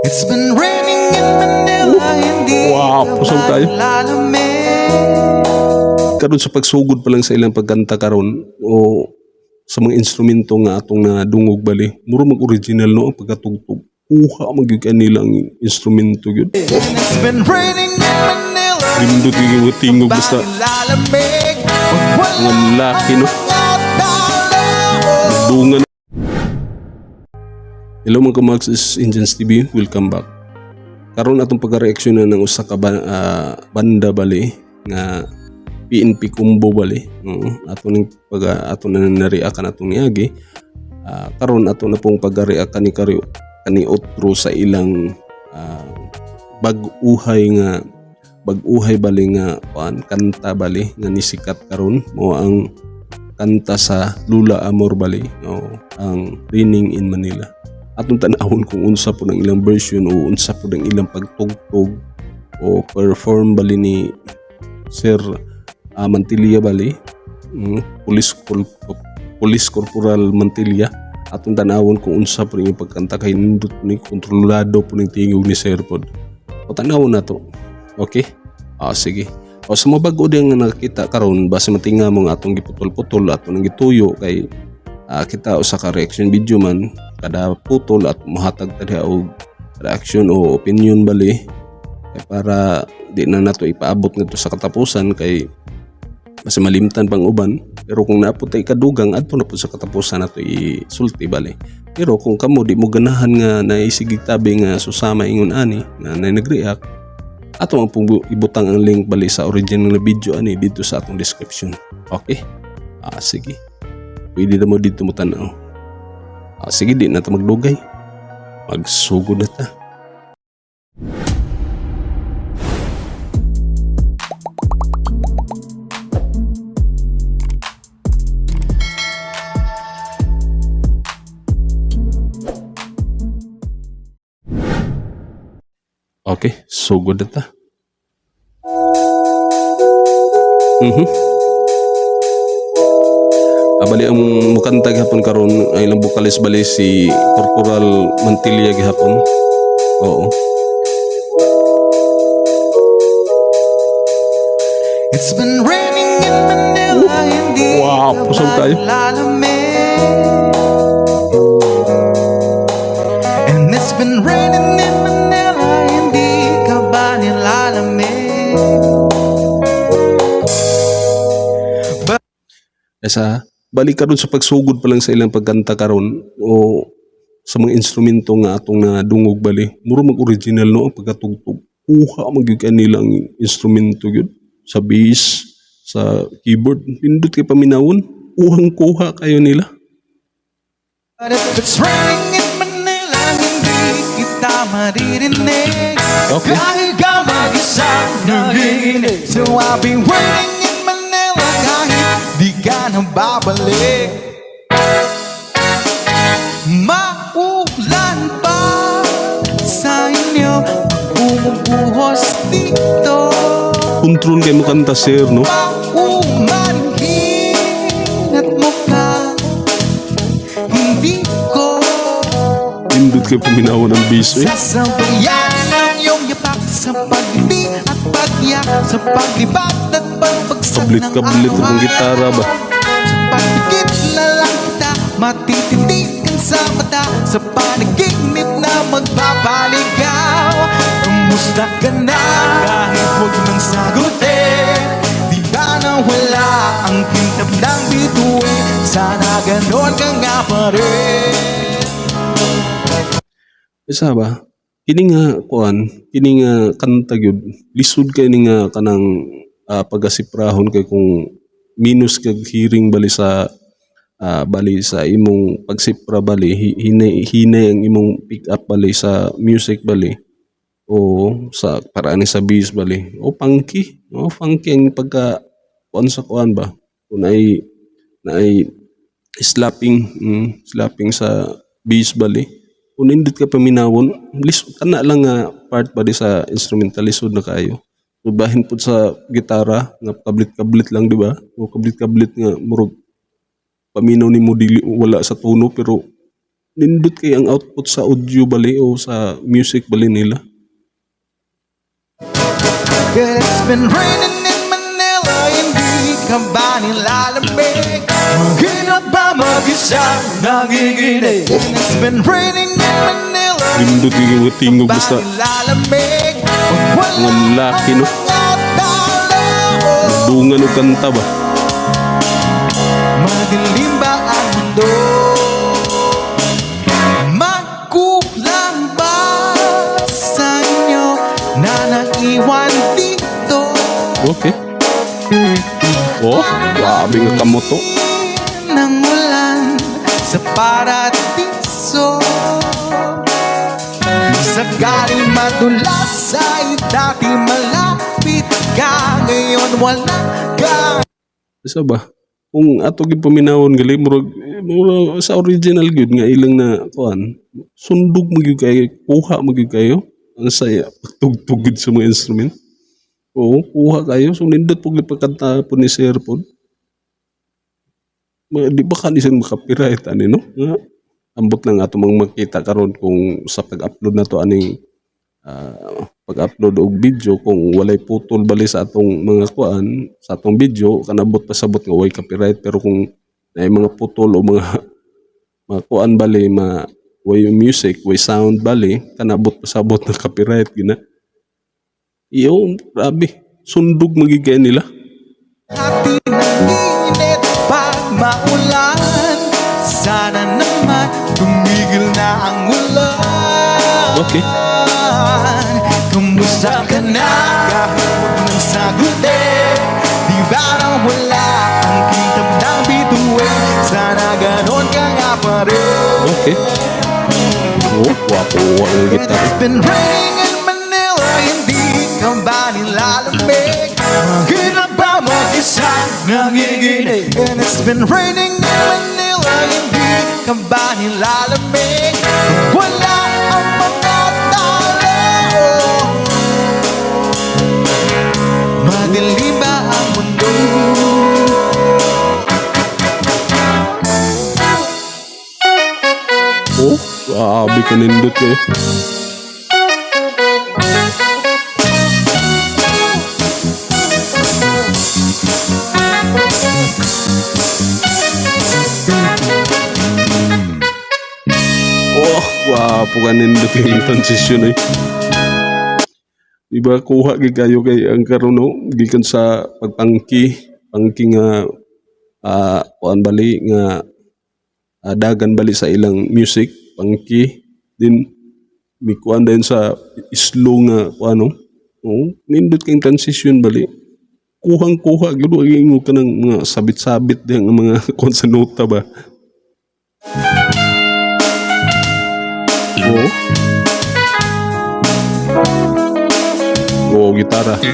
It's been raining in Manila, hindi Wow, ka busog ba tayo. nilalamig? Karon sa pagsugod pa lang sa ilang pagkanta karon o sa mga instrumento nga atong nadungog bali, mura mag original, no, ang pagkatugtog. Kuha man gyud nilang instrumento gyud. It's been raining in Manila, Nindot gyud yung tingog ba basta nilalamig? Pag wala mga laki, no? ang mga tao. Dungan. Hello, mga kamags, is Indians TV. Welcome back. Karon atong pagka-reaction na ng usa ka banda bali nga PNP Combo bali. Oo, ato ning pag ato na nareakan atong niagi. Karon ato na pong pagka-react ni kari kani otro sa ilang bag-uhay bali nga kuan kanta bali nga nisikat karon, mao ang kanta sa Lola Amour bali o ang Raining in Manila. Atong tan-awon kung unsa po ng ilang version o unsa po ng ilang pagtugtog o perform bali ni Sir Mantilla bali, Police Corporal Mantilla. Atong tan-awon kung unsa po ng pagkanta kay nindot ni kontrolado po ng tingog ni Sir pod o tan-awon nato. Okay, sige. O sa mga bago din nga nakita karon, basta matinga mo nga atong giputol-putol, ato nang gituyo kay kita usa ka reaction video man, kada putol at mohatag ta diha og reaction o opinion bali kay para di na nato ipaabot ngadto sa katapusan kay basta malimtan pang uban. Pero kung naa pod tay kadugang, adto na pud sa katapusan nato isulti bali. Pero kung kamo di mo ganahan nga naisigig tabi nga susama ingon ani nga na nag-react, ato ang pong ibutang ang link bali sa original na video ani dito sa atong description. Okay, sige, pwede na mo dito mo tanaw. Sige, di na ta magdugay, magsugod na ta. Okay, sugod na ta. Bali ang mukanta gihapon karon ay ilang vocalist bali si Corporal Mantilla gihapon. Oo. It's been raining in Manila, hindi Wow, ka busog ba tayo. nilalamig? And it's been raining in Manila, hindi ka ba nilalamig? Esa balik karon sa pagsugod pa lang sa ilang pagkanta karon o sa mga instrumento nga atong nadungog bali, mura mag original, no, ang pagkatugtog. Kuha man gyud nilang instrumento gyud sa bass, sa keyboard. Nindot kay paminawon, kuhang kuha kayo nila. But if it's raining in Manila, hindi kita maririnig. Okay. Kahit ka mag-isa nanginginig. So I'll be waiting in Manila kahit di ka na babalik. Maulan ba sa inyo? Bumubuhos dito. Control kay mo kanta, sir, no? Paumanhin at mukha hindi ko Nindot kay paminawon ang bass eh. sasabayan ang iyong yapak sa pagngiti at pag-iyak, sa paglibad at pagbagsak Kablit ng kablit ang araw-araw. gitara ba? Sa pagpikit na lang kita matititigan sa mata, sa panaginip na magpapaligaw. Kamusta ka na kahit huwag nang sagutin? Di ba nawala ang kintab ng bituin? Sana ganon ka nga pa rin. Isa ba? Kini nga kuan, kini nga kanta gyud, lisod kay ni nga kanang pagasiprahon kay kung minus kag hearing bali sa bali sa imong pagsipra bali, hinay hinay ang imong pick up bali sa music bali o sa paraan ni sa bass bali o funky, o funky ang pagka kuan sa kuan ba kung naay slapping, slapping sa bass bali, kung nindot ka paminawon, lisod kana lang nga part bali sa instrumental, lisod na kaayo. So, bahin pud sa gitara nga kablit-kablit lang, di ba, o kablit-kablit nga murag paminaw nimo dili wala sa tono pero Nindot kay ang output sa audio bali o sa music bali nila. It's been raining in Manila, hindi ka ba nilalamig? Mahirap ba mag-isa, nanginginig? It's been raining in Manila, Nindot yung mga tingog ba basta nilalamig? Pag wala mga lalaki, no? ang mga tao, Dungan og kanta ba? madilim ba ang mundo? Magkulang ba sa inyo na naiwan dito? Okay. Oh, grabe nga kamot to. Ng ulan sa paradiso. Sakaling madulas ay dati malapit ka, ngayon wala ka. Isa ba? Kung ato gyud paminawon gali, murag murag sa original gyud nga ilang na kuan, sundog mo gyud kayo, kuha mo gyud kayo. Ang saya pagtugtog gyud sa mga instrument. Oo, kuha kayo. So nindot po gyud pagkanta po ni Sir pod. Di ba ka ni siya maka-copyright ani, no? Nga ambot lang ato mang makita karon kung sa pag-upload na to aning pag-upload og video, kung walay putol bali sa atong mga kuan sa atong video, kanabot pasabot nga way copyright. Pero kung naay mga putol o mga kuan bali, ma way music, way sound bali, kanabot pasabot na copyright gina iyo. Grabe, sundog magigay nila. Atin ang init pag maulan. Sana naman tumigil na ang ulan. Kumusta ka na? Kahit huwag nang sagutin, di ba na wala ang kintab ng bituin? Sana ganon ka nga pa rin. Okay, oh, wapo ang gitara. It's been raining in Manila, hindi ka ba nilalamig? Mahirap ba mag-isa, nanginginig? And it's been raining in Manila, hindi ka ba nilalamig? Wala ang mga tao, madilim ba ang mundo? Oh, grabe ka nindot kayo. Oh, gwapo ka nindot yung transition eh. Diba kuha gid kayo kay ang karon, no, gikan sa pagpangki, pangki nga kuan bali nga dagan bali sa ilang music, pangki din mikuan din sa slow nga kuan, no. Oo, nindot kay transition bali. Kuhang kuha gyud, wa gyud ka ng mga sabit-sabit diha nga mga kuan sa nota ba. Oo. Oo, gitara. Oh.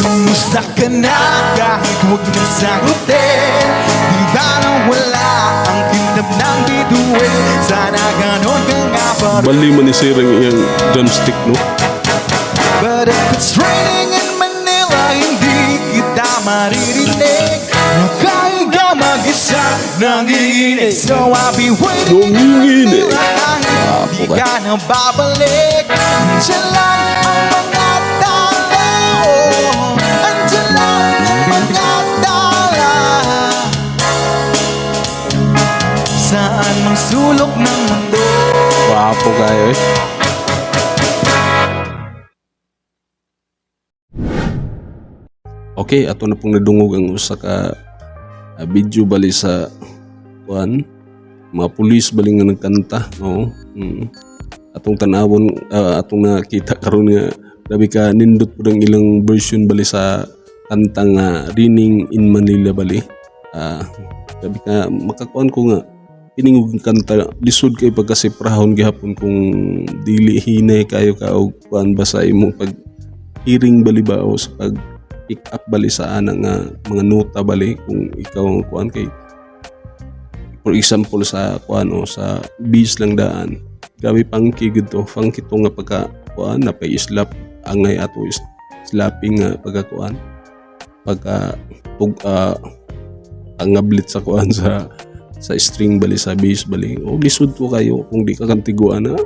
Kumusta ka na kahit huwag nang sagutin? Di ba nang wala ang kintab ng bituin? Sana ganon ka nga pa rin. Bali man ni sir ang iyang drumstick, no? But if it's raining in Manila, hindi kita maririnig. Nakahiga mag-isa, nanginginig. So I'll be waiting in Nanginginig. Manila kahit di Apo ba? ka na babalik. Andiyan lang ang mga tao, andiyan lang ang mga tala, saan mang sulok ng mundo. Gwapo kayo eh. Okay, ato na pong nadungog ang usa ka video bali sa kuan, mga pulis bali nga nagkanta, oo. Atong tanawon, atong nakita karon nga grabe ka nindot pud ang ilang version bali sa kanta nga Raining in Manila bali. Grabe ka makakuan ko nga kining og kanta lisod kay pagkasiprahon gihapon kung dili hinay kayo ka og kuan ba sa imong pag hearing bali ba o sa pag pick up bali sa ana nga mga nota bali kung ikaw ang kuan. Kay for example sa kuan o sa bass lang daan, grabe funky gud to, funky to nga pagka kuan na pay slap angay ato is slapping nga pagka kuan, pagka tug angablit sa kuan sa string bali, sa bass bali. O lisod to kayo kung di ka kantiguan na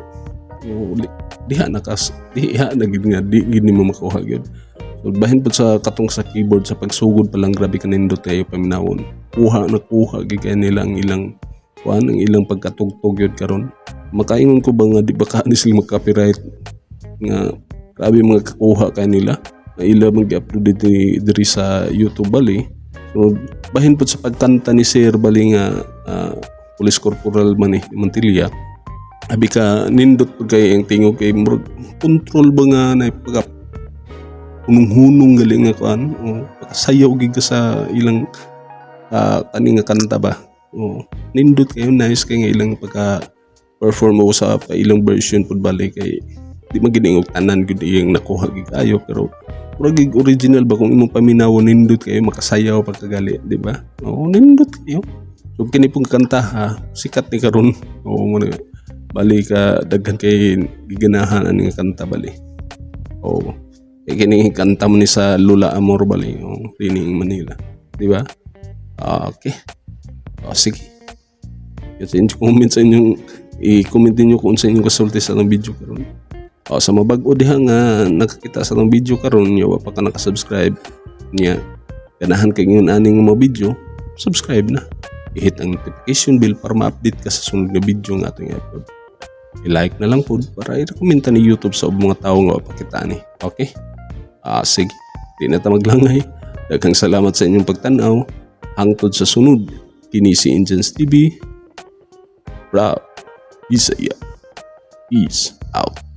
o, diha na kas diha na gid nga di gid nimo makuha gyud. So bahin pud sa katong sa keyboard, sa pagsugod pa lang, grabe kanindot kayo paminawon. Kuha na kuha gid kay nila ang ilang kuan, ang ilang pagkatugtog gyud karon. Makaingon ko ba nga di ba ka ni sila mag-copyright nga grabe mga kakuha kanila na ila mag-upload diri, diri sa YouTube bali. So bahin pud sa pagkanta ni Sir bali nga Police Corporal man ni Montilla, abi ka nindot pud kay ang tingog, kay murag control ba nga na pagka hunong-hunong gali nga kuan o pagkasayaw gid ka sa ilang kani nga kanta ba. O nindot kayo, nice kay nga ilang pagka perform o sa pa ilang version pud bali, kay di man gid og tanan gud iyang nakuha gid kayo, pero murag gid original ba. Kung imong paminawon, nindot kayo, makasayaw pagkagali, di ba? Oo, nindot kayo. So kini pong kanta ha, sikat ni karon. Oo mo na bali ka daghan kay giganahan ani nga kanta bali. Oo. Kay kini kanta mo ni sa Lola Amor bali, oh, Rining Manila. Di ba? Ah, okay. Oh, sige. Yun sa inyong comment, sa inyong i-comment ninyo kung sa inyong kasulti sa atong video karon. O, sa mabag-o diha nga nakakita sa atong video karon niya, wa pa ka nakasubscribe niya, ganahan kay ngayon aning mga video, subscribe na. I-hit ang notification bell para ma-update ka sa sunod na video nga atong i-upload. I-like na lang po para i-recommend ni YouTube sa ubang mga tao nga wa pa kita ni. Okay? Ah, sige. Di na ta maglangay. Daghang salamat sa inyong pagtanaw. Hangtod sa sunod. Kini si Engines TV. Proud. Bisaya. Peace out.